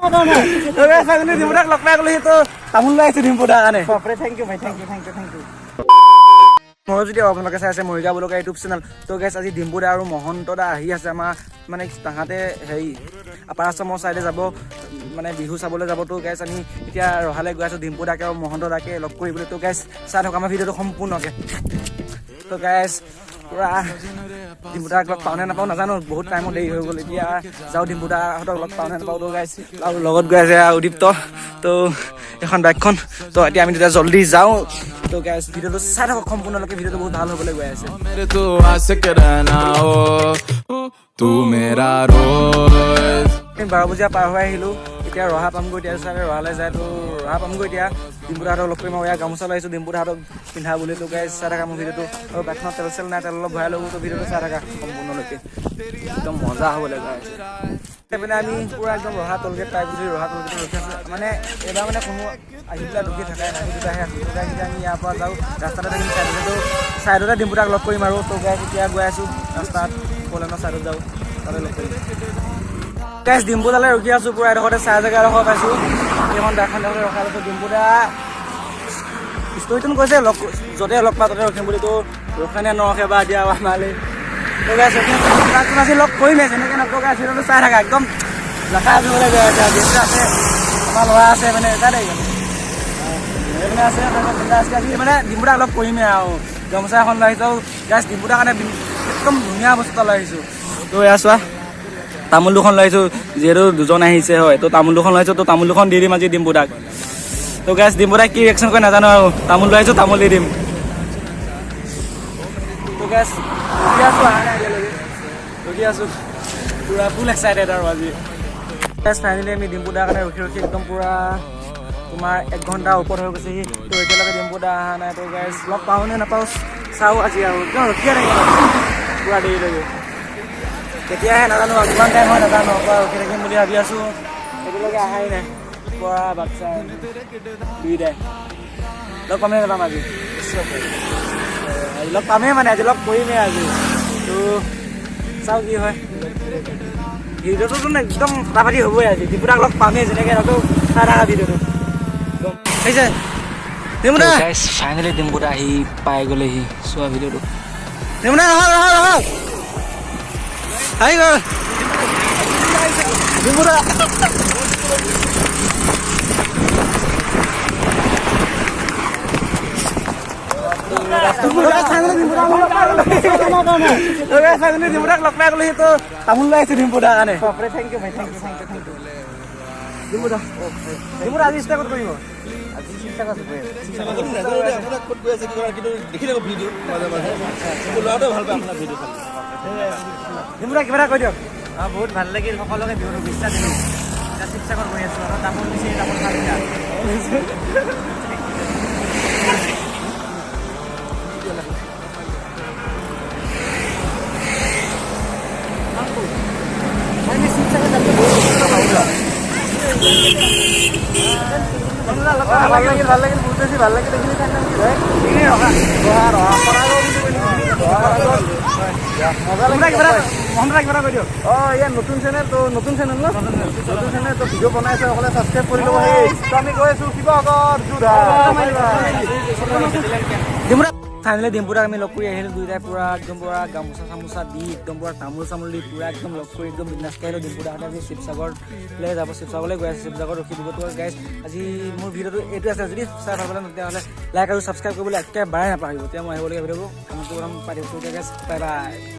ডিম্পুদাক লগ পাই গ'লো, তো তামোল লৈ আহিছো ডিম্পুদাৰ কাৰণে। বাপৰে, thank U ভাই, thank U, thank U, thank U. মই যদি আপোনালোকে চাই আছে মৰিগাঁও ব্লগাৰ ইউটিউব চেনেল। তো গাইছ, আজি ডিম্পুদা আৰু মহন্ত দা আহি আছে আমাৰ, মানে তাহাঁতে হেৰি আপাৰ আছামৰ চাইডে যাব, মানে বিহু চাবলৈ যাব। তো গাইছ, আমি এতিয়া ৰহালৈ গৈ আছোঁ ডিম্পুদাকে আৰু মহন্ত দাকে লগ কৰিবলৈ। তো গাইছ, চাই থাকক আমাৰ ভিডিঅ'টো সম্পূৰ্ণকৈ। তো গাইছ, পূৰা ডিম্পুদাক লগ পাওঁ নে নাপাওঁ নাজানো, বহুত টাইমত দেৰি হৈ গ'ল। এতিয়া যাওঁ, ডিম্পুদাহঁতক লগ পাওঁ নে নাপাওঁ। তো গাইছ, আৰু লগত গৈ আছে উদীপ্ত, তো এখন বাইকখন। তো এতিয়া আমি তেতিয়া জল্দি যাওঁ। তো গাইছ, ভিডিঅ'টো চাই থাকক সম্পূৰ্ণলৈকে, ভিডিঅ'টো বহুত ভাল হ'বলৈ গৈ আছে। मेरे तू आशिक रहना हो तू मेरा रोज। আমি 12 বজীয়া পাৰ হৈ আহিলোঁ, এতিয়া ৰহা পামগৈ। এতিয়া চাগে ৰহালৈ যায়, তো ৰহা পামগৈ। এতিয়া ডিম্পুদাহঁতক লগ কৰিম আৰু ইয়াৰ গামোচা লৈ আহিছোঁ ডিম্পুদাহঁতক পিন্ধা বুলি। তো গাইছ, চাই থাকা মোৰ ভিডিঅ'টো। আৰু বাইকখনত তেল চেল নাই, তেল অলপ ভৰাই ল'ব। তো ভিডিঅ'টো চাই থাকা সম্পূৰ্ণলৈকে, একদম মজা হ'বলৈ গৈ আছে। সেইপিনে আমি পূৰা একদম ৰহা টলগেট পাই গৈছোঁ। ৰহা টলগেটত ৰখি আছোঁ। মানে এইবাৰ মানে কোনো আহি পেলাই ৰখি থাকাই নাই, আমি দুটাহে আছোঁ। তো গাইছ, এতিয়া আমি ইয়াৰ পৰা যাওঁ, ৰাস্তাতে থাকিম চাইডতে। তো চাইডতে ডিম্পুদাক লগ কৰিম আৰু। তো গাইছ, এতিয়া গৈ আছোঁ ৰাস্তাত, কলেনৰ চাইডত যাওঁ, তাতে লগ কৰিম। গাইছ, ডিম্পুদালে ৰখি আছোঁ পূৰা এডোখৰতে, চাই জেগা এডোখৰ পাইছোঁ। এইখন বাইকখন এডোখৰতে ৰখাই লৈছোঁ। ডিম্পুদা ষ্টৰিটোন কৈছে লগ য'তে লগ পাওঁ ত'তে ৰখিম বুলি, তো ৰখে নে নৰখে বা এতিয়া আমালৈ। তো গাইছ, ৰখি আছোঁ। ডিম্পুদাক আজি লগ কৰিমেই যেনেকৈ নকওঁ। গাইছ, ভিডিঅ'টো চাই থাকা, একদম জাকা দিবলৈ গৈ আছে। ডিম্পুদা আছে, আমাৰ ল'ৰা আছে, মানে চাই থাকিব এইপিনে আছে আছে। আজি মানে ডিম্পুদাক লগ কৰিমেই আৰু গামোচা এখন লৈ আহিছোঁ। গাইছ, ডিম্পুদাৰ কাৰণে একদম ধুনীয়া বস্তু এটা লৈ আহিছোঁ। তো এয়া চোৱা, তামোল দুখন লৈ আহিছোঁ, যিহেতু দুজন আহিছে হয়, তো তামোল দুখন লৈ আহিছোঁ। তো তামোল দুখন দি দিম আজি ডিম্পুদাক। তো গাইছ, ডিম্পুদাক কি ৰিয়েকশ্যন কৰে নাজানো আৰু। তামোল লৈ আহিছোঁ, তামোল দি দিম। তো গাইছ, ৰখি আছোঁ, অহা নাই এতিয়ালৈকে, ৰখি আছোঁ পূৰা ফুল এক্সাইটেড আৰু আজি। গাইছ, ফাইনেলি আমি ডিম্পুদাৰ কাৰণে ৰখি ৰখি একদম পূৰা তোমাৰ এক ঘণ্টাৰ ওপৰত হৈ গৈছেহি। তো এতিয়ালৈকে ডিম্পুদা অহা নাই। তো গাইছ, লগ পাওঁ নে নাপাওঁ চাওঁ আজি আৰু। একদম ৰখিয়ে থাকিম পূৰা দেৰিলৈকে, কেতিয়াহে নাজানো আৰু, কিমান টাইম হয় নাজানো। পূৰা ৰখি থাকিম বুলি ভাবি আছোঁ, এতিয়ালৈকে অহাই নাই। পূৰা বাচ্চা দুইটাই লগ পামেই নাপাম আজি? আজি লগ পামেই, মানে আজি লগ কৰিমেই আজি। তো চাওঁ কি হয়। ভিডিঅ'টোতো একদম ফাটাফাটি হ'বই আজি, ডিপুদাক লগ পামেই যেনেকৈ নকওঁ। চাই থাকা ভিডিঅ'টো। আহিছে ডিম্পুদা। ফাইনেলি ডিম্পুদা আহি পাই গ'লেহি, চোৱা ভিডিঅ'টো। ডিম্পুদা, ৰহক ৰহক ৰহক, আহি গ'ল ডিম্পুদা। ডিম্পুদাক লগ পাই গ'লো, তো তামোল লৈ আহিছো ডিম্পুদাৰ কাৰণে। বাপৰে, thank U ভাই, thank U, thank U, thank U. ডিম্পুদা, ডিম্পুদা, আজি ষ্টাৰ্ট ক'ত কৰিব? আজি শিৱসাগৰ গৈ আছোঁ। ক'ত গৈ আছে কি কৰা, কিন্তু দেখি থাকোঁ ভিডিঅ' মাজে মাজে। ল'ৰাটোৱে ভাল পায় আপোনাৰ ভিডিঅ' চালে। ডিম্পুদা, কিবা এটা কৈ দিয়ক। অঁ, বহুত ভাল লাগিল, সকলোকে বিহুৰ শুভেচ্ছা দিলোঁ। এতিয়া শিৱসাগৰ গৈ আছোঁ আৰু তামোল দিছে, তামোল খাম এতিয়া। ভাল লাগিল, ভাল লাগিল, বহুত বেছি ভাল লাগিল। এইখিনি এইখিনি ৰখা ৰহা কিবা এটা, মহন্ত কিবা এটা কৈ দিয়ক। অঁ, ইয়াত নতুন চেনেল, তো নতুন চেনেল ন, নতুন চেনেল, তো ভিডিঅ' বনাই আছে, সকলোৱে ছাবস্ক্ৰাইব কৰি ল'ব। সেই তো আমি গৈ আছোঁ শিৱসাগৰ, যোৰহাট। ডিম্পুদা, ফাইনেলি ডিম্পুদাক আমি লগ কৰি আহিলোঁ। দুইটাই পূৰা একদম পূৰা গামোচা চামোচা দি, একদম পূৰা তামোল চামোল দি, পূৰা একদম লগ কৰি একদম বিন্দাছ আহিলোঁ। ডিম্পুদাহঁতে আজি শিৱসাগৰলৈ যাব, শিৱসাগৰলৈ গৈ আছে, শিৱসাগৰত ৰখি দিব। তো গাইজ, আজি মোৰ ভিডিঅ'টো এইটো আছে। যদি চাই ভাল পালে তেতিয়াহ'লে লাইক আৰু ছাবস্ক্ৰাইব কৰিবলৈ একেবাৰে নাপাহৰিব। তেতিয়া মই আহিবলগীয়া ভিডিঅ'বোৰ কমেণ্ট প্ৰথম পাই থাকিব। Guys, bye bye.